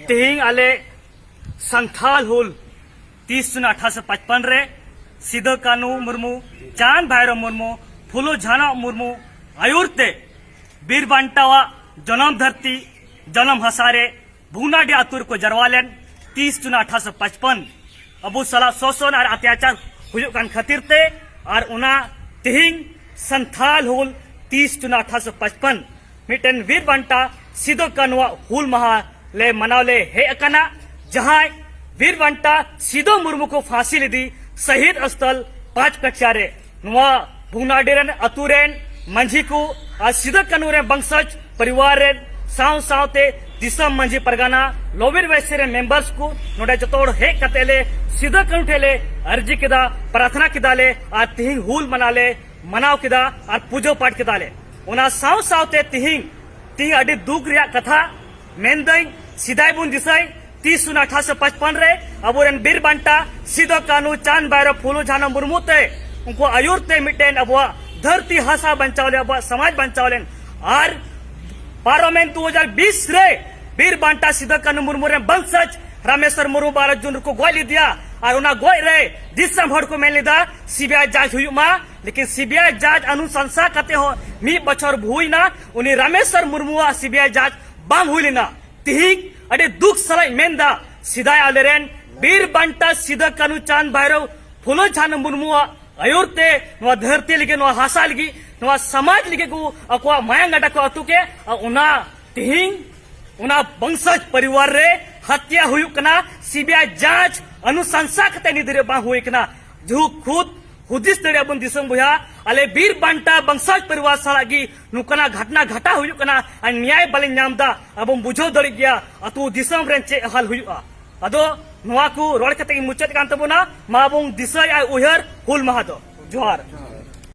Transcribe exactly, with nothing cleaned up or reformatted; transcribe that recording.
ᱛᱮᱦᱮᱧ ᱟᱞᱮ ᱥᱟᱱᱛᱷᱟᱞ ᱦᱩᱞ ᱛᱤᱥ ᱡᱩᱱ ᱟᱴᱷᱟᱨᱚᱥᱚ ᱯᱟᱸᱪᱯᱟᱱ ᱨᱮ ᱥᱤᱫᱚ ᱠᱟᱹᱱᱦᱩ ᱢᱩᱨᱢᱩ, ᱪᱟᱸᱫᱽ ᱵᱷᱟᱭᱨᱚ ᱢᱩᱨᱢᱩ, ᱯᱷᱩᱞᱳ ᱡᱷᱟᱱᱚ ᱢᱩᱨᱢᱩ ᱟᱭᱩᱨ ᱛᱮ ᱵᱤᱨ ᱵᱟᱱᱴᱟᱣᱟᱜ ᱡᱚᱱᱚᱢ ᱫᱷᱟᱹᱨᱛᱤ, ᱡᱚᱱᱚᱢ ᱦᱟᱥᱟ ᱨᱮ ᱵᱷᱩᱜᱽᱱᱟᱰᱤ ᱟᱹᱛᱩ ᱨᱮᱠᱚ ᱡᱟᱨᱣᱟ ᱞᱮᱱ ᱛᱤᱥ ᱡᱩᱱ ᱟᱴᱷᱟᱨᱚᱥᱚ ᱯᱟᱸᱪᱯᱟᱱ ᱟᱵᱚ ᱥᱟᱞᱟᱜ ᱥᱳᱥᱚᱱ ᱟᱨ ᱚᱛᱛᱟᱪᱟᱨ ᱦᱩᱭᱩᱜ ᱠᱟᱱ ᱠᱷᱟᱹᱛᱤᱨ ᱛᱮ, ᱟᱨ ᱚᱱᱟ ᱛᱮᱦᱮᱧ ᱥᱟᱱᱛᱷᱟᱞ ᱦᱩᱞ ᱛᱤᱥ ᱡᱩᱱ ᱟᱴᱷᱟᱨᱚᱥᱚ ᱯᱟᱸᱪᱯᱟᱱ ᱢᱤᱫᱴᱮᱱ ᱵᱤᱨ ᱵᱟᱱᱴᱟ ᱥᱤᱫᱚ ᱠᱟᱹᱱᱦᱩᱣᱟᱜ ᱦᱩᱞ ᱢᱟᱦᱟ ᱞᱮ ᱢᱟᱱᱟᱣ ᱞᱮ ᱦᱮᱡ ᱟᱠᱟᱱᱟ, ᱡᱟᱦᱟᱸᱭ ᱵᱤᱨ ᱵᱟᱱᱴᱟ ᱥᱤᱫᱚ ᱢᱩᱨᱢᱩ ᱠᱚ ᱯᱷᱟᱸᱥᱤ ᱞᱮᱫᱮ ᱥᱟᱹᱦᱤᱫ ᱥᱛᱷᱚᱞ ᱯᱟᱸᱪ ᱠᱟᱴᱷᱤᱭᱟ ᱨᱮ᱾ ᱱᱚᱣᱟ ᱵᱷᱩᱜᱽᱱᱟᱰᱤ ᱨᱮᱱ ᱟᱹᱛᱩ ᱨᱮᱱ ᱢᱟᱹᱡᱷᱤ ᱠᱚ ᱟᱨ ᱥᱤᱫᱚ ᱠᱟᱹᱱᱦᱩ ᱨᱮᱱ ᱵᱚᱝᱥᱚᱡᱽ ᱯᱚᱨᱤᱵᱟᱨ ᱨᱮᱱ ᱥᱟᱶ ᱥᱟᱶᱛᱮ ᱫᱤᱥᱚᱢ ᱢᱟᱹᱡᱷᱤ ᱯᱟᱨᱜᱟᱱᱟ ᱞᱚᱵᱤᱨ ᱵᱟᱭᱥᱤ ᱨᱮᱱ ᱢᱮᱢᱵᱟᱨᱥ ᱠᱚ ᱱᱚᱰᱮ ᱡᱚᱛᱚ ᱦᱚᱲ ᱦᱮᱡ ᱠᱟᱛᱮ ᱞᱮ ᱥᱤᱫᱚ ᱠᱟᱹᱱᱦᱩ ᱴᱷᱮᱱ ᱞᱮ ᱟᱨᱡᱤ ᱠᱮᱫᱟ, ᱯᱨᱟᱨᱛᱷᱱᱟ ᱠᱮᱫᱟ ᱞᱮ ᱟᱨ ᱛᱤᱦᱤᱧ ᱦᱩᱞ ᱢᱟᱱᱟᱣ ᱞᱮ ᱢᱟᱱᱟᱣ ᱠᱮᱫᱟ ᱟᱨ ᱯᱩᱡᱟᱹ ᱯᱟᱴ ᱠᱮᱫᱟ ᱞᱮ᱾ ᱚᱱᱟ ᱥᱟᱶ ᱥᱟᱶᱛᱮ ᱛᱤᱦᱤᱧ, ᱛᱤᱦᱤᱧ ᱟᱹᱰᱤ ᱫᱩᱠ ᱨᱮᱭᱟᱜ ᱠᱟᱛᱷᱟ ᱢᱮᱱᱫᱟᱹᱧ, ᱥᱮᱫᱟᱭ ᱵᱚᱱ ᱫᱤᱥᱟᱹᱭ, ᱛᱤᱥ ᱡᱩᱱ ᱟᱴᱷᱟᱨᱚᱥᱚ ᱯᱟᱸᱪᱯᱟᱱ ᱨᱮ ᱟᱵᱚᱨᱮᱱ ᱵᱤᱨ ᱵᱟᱱᱴᱟ ᱥᱤᱫᱚ ᱠᱟᱹᱱᱦᱩ, ᱪᱟᱸᱫᱽ ᱵᱷᱟᱭᱨᱚ, ᱯᱷᱩᱞᱳ ᱡᱷᱟᱱᱚ ᱢᱩᱨᱢᱩ ᱛᱮ ᱩᱱᱠᱩ ᱟᱭᱩᱨ ᱛᱮ ᱢᱤᱫᱴᱮᱱ ᱟᱵᱚᱣᱟᱜ ᱫᱷᱟᱹᱨᱛᱤ ᱦᱟᱥᱟ ᱵᱟᱧᱪᱟᱣ ᱞᱮᱱ, ᱟᱵᱚᱣᱟᱜ ᱥᱚᱢᱟᱡᱽ ᱵᱟᱧᱪᱟᱣ ᱞᱮᱱ᱾ ᱟᱨ ᱯᱟᱨᱚᱢᱮᱱ ᱫᱩ ᱦᱟᱡᱟᱨ ᱵᱤᱥ ᱨᱮ ᱵᱤᱨ ᱵᱟᱱᱴᱟ ᱥᱤᱫᱚ ᱠᱟᱹᱱᱦᱩ ᱢᱩᱨᱢᱩ ᱨᱮᱱ ᱵᱚᱝᱥᱚᱡᱽ ᱨᱟᱢᱮᱥᱣᱚᱨ ᱢᱩᱨᱢᱩ ᱵᱟᱨᱚ ᱡᱩᱱ ᱨᱮᱠᱚ ᱜᱚᱡ ᱞᱮᱫᱮᱭᱟ᱾ ᱟᱨ ᱚᱱᱟ ᱜᱚᱡ ᱨᱮ ᱫᱤᱥᱚᱢ ᱦᱚᱲ ᱠᱚ ᱢᱮᱱ ᱞᱮᱫᱟ ᱥᱤᱵᱤᱟᱭ ᱡᱟᱸᱪ ᱦᱩᱭᱩᱜ ᱢᱟ, ᱞᱮᱠᱤᱱ ᱥᱤᱵᱤᱟᱭ ᱡᱟᱸᱪ ᱚᱱᱩᱥᱟᱱᱥᱟ ᱠᱟᱛᱮ ᱦᱚᱸ ᱢᱤᱫ ᱵᱚᱪᱷᱚᱨ ᱦᱩᱭᱱᱟ, ᱩᱱᱤ ᱨᱟᱢᱮᱥᱣᱚᱨ ᱢᱩᱨᱢᱩᱣᱟᱜ ᱥᱤᱵᱤᱟᱭ ᱡᱟᱸᱪ ᱵᱟᱝ ᱦᱩᱭ ᱞᱮᱱᱟ᱾ ᱛᱤᱦᱤᱧ ᱟᱹᱰᱤ ᱫᱩᱠ ᱥᱟᱞᱟᱜ ᱤᱧ ᱢᱮᱱᱫᱟ, ᱥᱮᱫᱟᱭ ᱟᱞᱮᱨᱮᱱ ᱵᱤᱨ ᱵᱟᱱᱴᱟ ᱥᱤᱫᱚ ᱠᱟᱹᱱᱦᱩ ᱪᱟᱸᱫᱽ ᱵᱷᱟᱭᱨᱚ ᱯᱷᱩᱞᱳ ᱡᱷᱟᱱᱚ ᱢᱩᱨᱢᱩᱣᱟᱜ ᱟᱭᱩᱨ ᱛᱮ ᱱᱚᱣᱟ ᱫᱷᱟᱹᱨᱛᱤ ᱞᱟᱹᱜᱤᱫ, ᱱᱚᱣᱟ ᱦᱟᱥᱟ ᱞᱟᱹᱜᱤᱫ, ᱱᱚᱣᱟ ᱥᱚᱢᱟᱡᱽ ᱞᱟᱹᱜᱤᱫ ᱠᱚ ᱟᱠᱚᱣᱟᱜ ᱢᱟᱭᱟᱝ ᱜᱟᱰᱟ ᱠᱚ ᱟᱹᱛᱩ ᱠᱮᱫ᱾ ᱟᱨ ᱚᱱᱟ ᱛᱤᱦᱤᱧ ᱚᱱᱟ ᱵᱚᱝᱥᱚᱡᱽ ᱯᱚᱨᱤᱵᱟᱨ ᱨᱮ ᱦᱟᱛᱭᱟ ᱦᱩᱭᱩᱜ ᱠᱟᱱᱟ, ᱥᱤᱵᱤᱟᱭ ᱡᱟᱸᱪ ᱚᱱᱩᱥᱟᱱᱥᱟ ᱠᱟᱛᱮ ᱱᱤᱛ ᱫᱷᱟᱹᱨᱤᱡ ᱵᱟᱝ ᱦᱩᱭ ᱠᱟᱱᱟ᱾ ᱡᱟᱦᱩᱠ ᱠᱷᱩᱫ ᱦᱩᱫᱤᱥ ᱫᱟᱲᱮᱭᱟᱜ ᱵᱚᱱ ᱫᱤᱥᱚᱢ ᱵᱚᱭᱦᱟ, ᱟᱞᱮ ᱵᱤᱨ ᱵᱟᱱᱴᱟ ᱵᱚᱝᱥᱚᱡᱽ ᱯᱚᱨᱤᱵᱟᱨ ᱥᱟᱞᱟᱜ ᱜᱮ ᱱᱚᱝᱠᱟᱱᱟᱜ ᱜᱷᱚᱴᱱᱟ ᱜᱷᱟᱴᱟᱣ ᱦᱩᱭᱩᱜ ᱠᱟᱱᱟ ᱟᱨ ᱱᱮᱭᱟᱭ ᱵᱟᱞᱮ ᱧᱟᱢ ᱮᱫᱟ᱾ ᱟᱵᱚ ᱵᱚᱱ ᱵᱩᱡᱷᱟᱹᱣ ᱫᱟᱲᱮᱭᱟᱜ ᱜᱮᱭᱟ ᱟᱹᱛᱩ ᱫᱤᱥᱚᱢ ᱨᱮᱱ ᱪᱮᱫ ᱦᱟᱞ ᱦᱩᱭᱩᱜᱼᱟ᱾ ᱟᱫᱚ ᱱᱚᱣᱟ ᱠᱚ ᱨᱚᱲ ᱠᱟᱛᱮ ᱜᱮ ᱢᱩᱪᱟᱹᱫ ᱠᱟᱱ ᱛᱟᱵᱚᱱᱟ᱾ ᱢᱟ ᱵᱚᱱ ᱫᱤᱥᱟᱹᱭ ᱟᱨ ᱩᱭᱦᱟᱹᱨ ᱦᱩᱞ ᱢᱟᱦᱟ ᱫᱚ᱾ ᱡᱚᱦᱟᱨ᱾